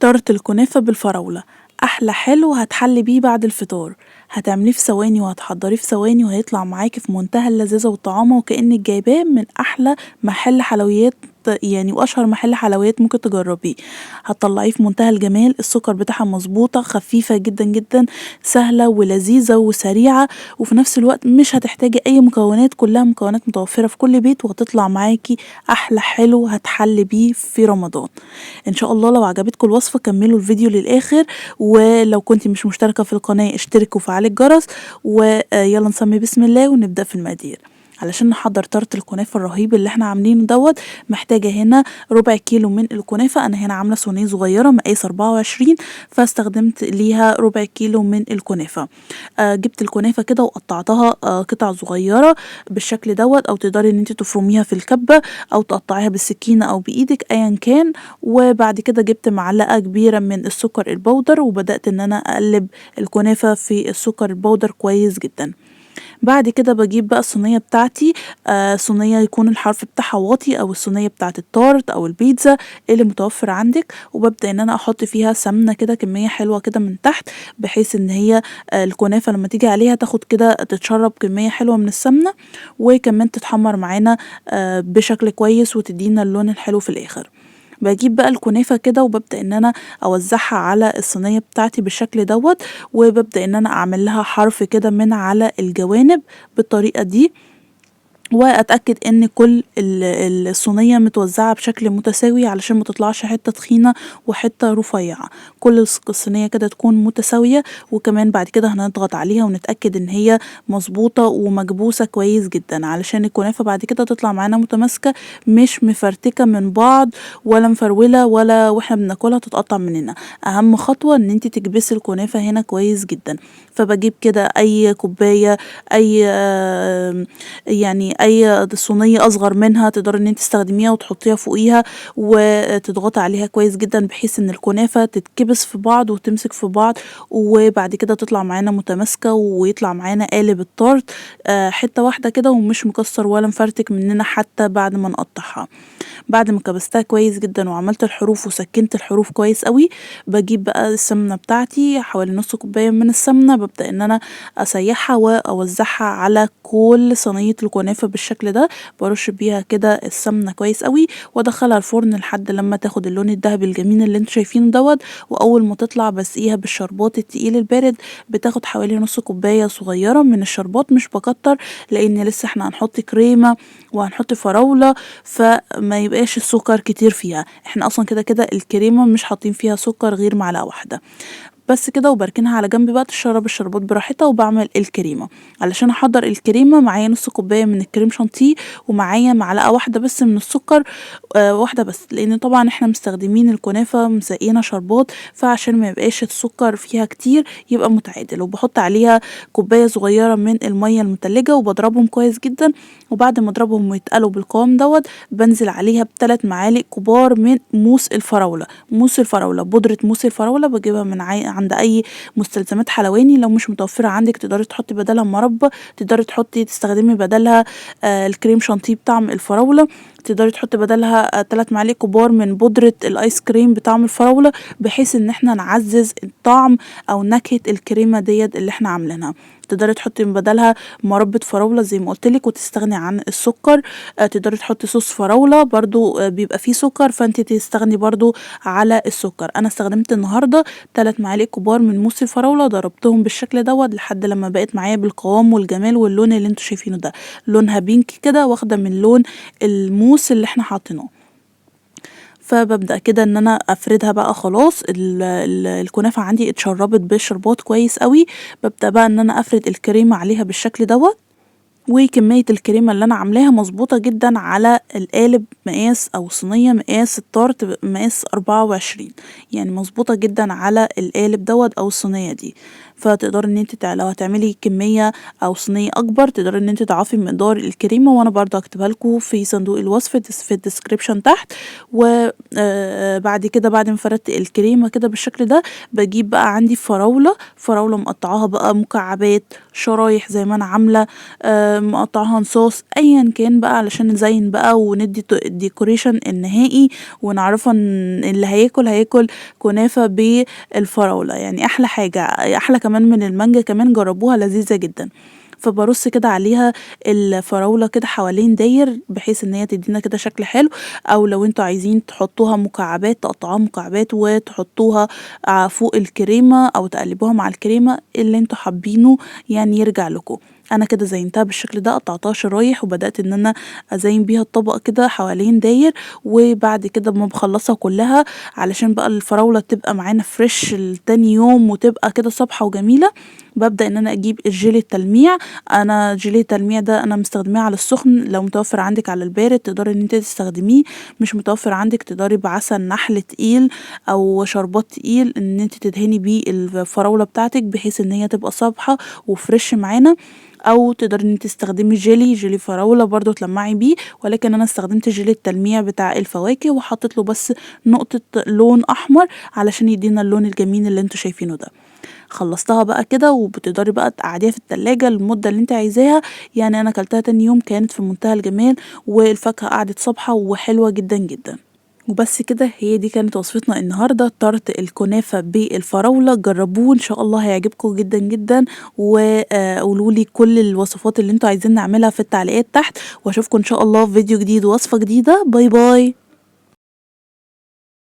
تارت الكنافة بالفراولة أحلى حلو هتحلي بيه بعد الفطار، هتعمليه في ثواني وهتحضريه في ثواني وهيطلع معاكي في منتهى اللذاذة والطعامة وكأنك جايباه من أحلى محل حلويات يعني وأشهر محل حلويات ممكن تجربيه. هتطلعيه في منتهى الجمال، السكر بتاعها مظبوطة خفيفة جدا جدا، سهلة ولذيذة وسريعة، وفي نفس الوقت مش هتحتاجي أي مكونات، كلها مكونات متوفرة في كل بيت، وهتطلع معاكي أحلى حلو هتحلي بيه في رمضان إن شاء الله. لو عجبتكم الوصفة كملوا الفيديو للآخر، ولو كنت مش مشتركة في القناة اشتركوا وفعلي الجرس، ويلا نسمي بسم الله ونبدأ في المقادير. علشان نحضر تارت الكنافة الرهيب اللي احنا عاملينه دوت، محتاجة هنا ربع كيلو من الكنافة. انا هنا عاملة صينية صغيرة مقاس 24، فاستخدمت ليها ربع كيلو من الكنافة. جبت الكنافة كده وقطعتها قطع صغيرة بالشكل دوت، او تقدري ان انت تفرميها في الكبة او تقطعيها بالسكينة او بايدك ايا كان. وبعد كده جبت معلقة كبيرة من السكر البودر وبدأت ان انا اقلب الكنافة في السكر البودر كويس جدا. بعد كده بجيب بقى الصينية بتاعتي، صينية يكون الحرف بتاعها واطي، او الصينية بتاعت التارت او البيتزا اللي متوفر عندك، وببدأ ان انا احط فيها سمنة كده كمية حلوة كده من تحت، بحيث ان هي الكنافة لما تيجي عليها تاخد كده تتشرب كمية حلوة من السمنة، وكمان تتحمر معانا بشكل كويس وتدينا اللون الحلو في الاخر. بجيب بقى الكنافة كده وببدأ ان انا اوزعها على الصينية بتاعتي بالشكل دوت، وببدأ ان انا اعمل لها حرف كده من على الجوانب بالطريقة دي، واتأكد ان كل الصينية متوزعة بشكل متساوي علشان ما تطلعش حتة تخينة وحتة رفيعة، كل الصينية كده تكون متساوية. وكمان بعد كده هنضغط عليها ونتأكد ان هي مظبوطة ومكبوسة كويس جدا، علشان الكنافة بعد كده تطلع معانا متماسكة مش مفرتكة من بعض ولا مفرولة ولا واحنا بناكلها تتقطع مننا. اهم خطوة ان انت تكبسي الكنافة هنا كويس جدا. فبجيب كده اي كوباية، اي صينية اصغر منها تقدري ان انت تستخدميها وتحطيها فوقيها وتضغطي عليها كويس جدا، بحيث ان الكنافة تتكبس في بعض وتمسك في بعض، وبعد كده تطلع معانا متماسكة ويطلع معانا قالب التارت حتة واحدة كده ومش مكسر ولا مفرتك مننا حتى بعد ما نقطعها. بعد ما كبستها كويس جدا وعملت الحروف وسكنت الحروف كويس قوي، بجيب بقى السمنة بتاعتي حوالي نص كوباية من السمنة، ببدأ ان انا اسيحها واوزعها على كل صينية الكنافة بالشكل ده، برش بيها كده السمنة كويس قوي وادخلها الفرن لحد لما تاخد اللون الذهبي الجميل اللي انتوا شايفينه دوت. واول ما تطلع بسقيها بالشربات التقيل البارد، بتاخد حوالي نص كوباية صغيرة من الشربات، مش بكتر لان لسه احنا هنحط كريمة وهنحط فراولة، فما يبقاش السكر كتير فيها، احنا اصلا كده كده الكريمة مش حاطين فيها سكر غير معلقة واحدة بس كده. وبركنها على جنب بقى تشرب الشربات براحتها. وبعمل الكريمة. علشان احضر الكريمة معايا نص كوباية من الكريم شانتيه ومعايا معلقة واحدة بس من السكر، واحدة بس، لان طبعا احنا مستخدمين الكنافة مسقينا شربات، فعشان ما يبقاش السكر فيها كتير يبقى متعادل. وبحط عليها كوباية صغيرة من المية المتلجة وبضربهم كويس جدا، وبعد ما اضربهم ويتقلوا بالقوام دوت بنزل عليها بثلاث معالق كبار من موس الفراولة. موس الفراولة، بودرة موس الفراولة بجيبها من عند اي مستلزمات حلواني، لو مش متوفرة عندك تقدري تحطي بدلها مربى، تقدري تستخدمي بدلها الكريم شانتيه بطعم الفراولة، تقدري تحطي بدلها 3 معالق كبار من بودرة الايس كريم بطعم الفراولة، بحيث ان احنا نعزز الطعم او نكهة الكريمة ديت اللي احنا عاملينها. تقدري تحطي بدلها مربى فراولة زي ما قلتلك وتستغني عن السكر، تقدري تحطي صوص فراولة برضو، بيبقى فيه سكر فانت تستغني برضو على السكر. انا استخدمت النهاردة 3 معالق كبار من موس الفراولة، ضربتهم بالشكل دوت لحد لما بقت معايا بالقوام والجمال واللون اللي انتوا شايفينه ده، لونها بينك كده واخدة من لون الموس اللي احنا حاطينه. فببدأ كده ان انا افردها بقى، خلاص الكنافة عندي اتشربت بالشربات كويس قوي. ببدأ بقى ان انا افرد الكريمة عليها بالشكل دوت، وكمية الكريمة اللي انا عاملاها مظبوطة جدا على القالب مقاس او صينية مقاس التارت مقاس 24، يعني مظبوطة جدا على القالب دوت او الصينية دي. فتقدري ان انت لو هتعملي كمية او صينية اكبر تقدري ان انت تضاعفي مقدار الكريمة، وانا برضه هكتبها لكم في صندوق الوصف في الديسكريبشن تحت. وبعد كده بعد ما فردت الكريمة كده بالشكل ده، بجيب بقى عندي فراولة، فراولة مقطعاها بقى مكعبات شرايح زي ما انا عاملة، مقطعاها نصاص، ايا كان بقى، علشان نزين بقى وندي ال decoration النهائي ونعرفه ان اللي هياكل هياكل كنافة بالفراولة. يعني احلى حاجة، احلى كمان من المانجا كمان، جربوها لذيذة جدا. فبرص كده عليها الفراولة كده حوالين داير بحيث ان هي تدينا كده شكل حلو، او لو انتوا عايزين تحطوها مكعبات تقطعوها مكعبات وتحطوها فوق الكريمة او تقلبوها مع الكريمة، اللي انتوا حابينه يعني يرجع لكم. انا كده زينتها بالشكل ده، قطعتها شرايح وبدأت ان انا ازين بيها الطبق كده حوالين داير. وبعد كده ما بخلصها كلها علشان بقى الفراولة تبقى معانا fresh لتاني يوم وتبقى كده صبحة وجميلة، ببدأ ان انا اجيب الجيلي التلميع. انا جيلي التلميع ده انا مستخدماه على السخن، لو متوفر عندك على البارد تقدري ان انت تستخدميه، مش متوفر عندك تقدري بعسل نحل تقيل او شربات تقيل ان انت تدهني بيه الفراولة بتاعتك بحيث ان هي تبقى صبحة و fresh معانا، او تقدري ان انت تستخدمي جيلي فراولة برضو تلمعي بيه، ولكن انا استخدمت جيلي التلميع بتاع الفواكه وحطيت له بس نقطة لون احمر علشان يدينا اللون الجميل اللي انتوا شايفينه ده. خلصتها بقى كده، وبتقدري بقى تقعديها في التلاجة المدة اللي انت عايزاها. يعني انا اكلتها تاني يوم كانت في منتهى الجمال، والفاكهة قعدت صبحة وحلوة جدا جدا. وبس كده، هي دي كانت وصفتنا النهارده، طرط الكنافة بالفراولة. جربوه ان شاء الله هيعجبكم جدا جدا، وقولوا لي كل الوصفات اللي انتوا عايزين نعملها في التعليقات تحت، واشوفكم ان شاء الله في فيديو جديد ووصفة جديدة. bye bye.